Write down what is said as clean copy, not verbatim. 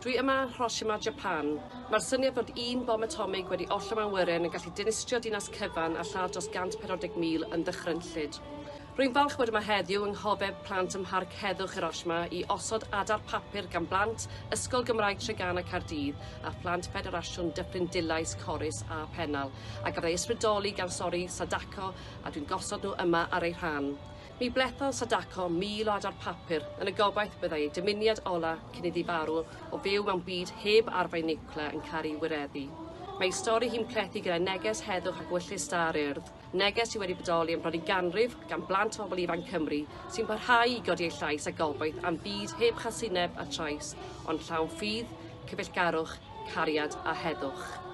Dwi yma yn Hiroshima, Japan. Mae'r syniad fod un bom atomig wedi ollwng awyren yn gallu dinistrio dinas cyfan a lladd dros 140,000 yn ddychrynllyd. Rwy'n falch bod yma heddiw yng nghofeb plant ym Mharc Heddwch Hiroshima i osod adar papur gan blant Ysgol Gymraeg Treganna Caerdydd a phlant Ffederasiwn Dyffryn Dulais, Corris a Pennal a gafodd ei ysbrydoli gan stori Sadako a dwi'n gosod nhw yma ar eu rhan. Mi blethodd Sadako 1,000 o adar papur yn y gobaith byddai ei dymuniad ola cyn iddi farw o fyw mewn byd heb arfau niwclear yn cael ei wireddu. Mae ei stori hi'n plethu gyda neges heddwch ac ewyllys da'r Urdd, neges sydd wedi bodoli am bron i ganrif gan blant a phobl ifanc Cymru sy'n parhau i godi eu llais a gobaith am fyd heb chasineb a trais, ond llawn ffydd, cyfeillgarwch, cariad a heddwch.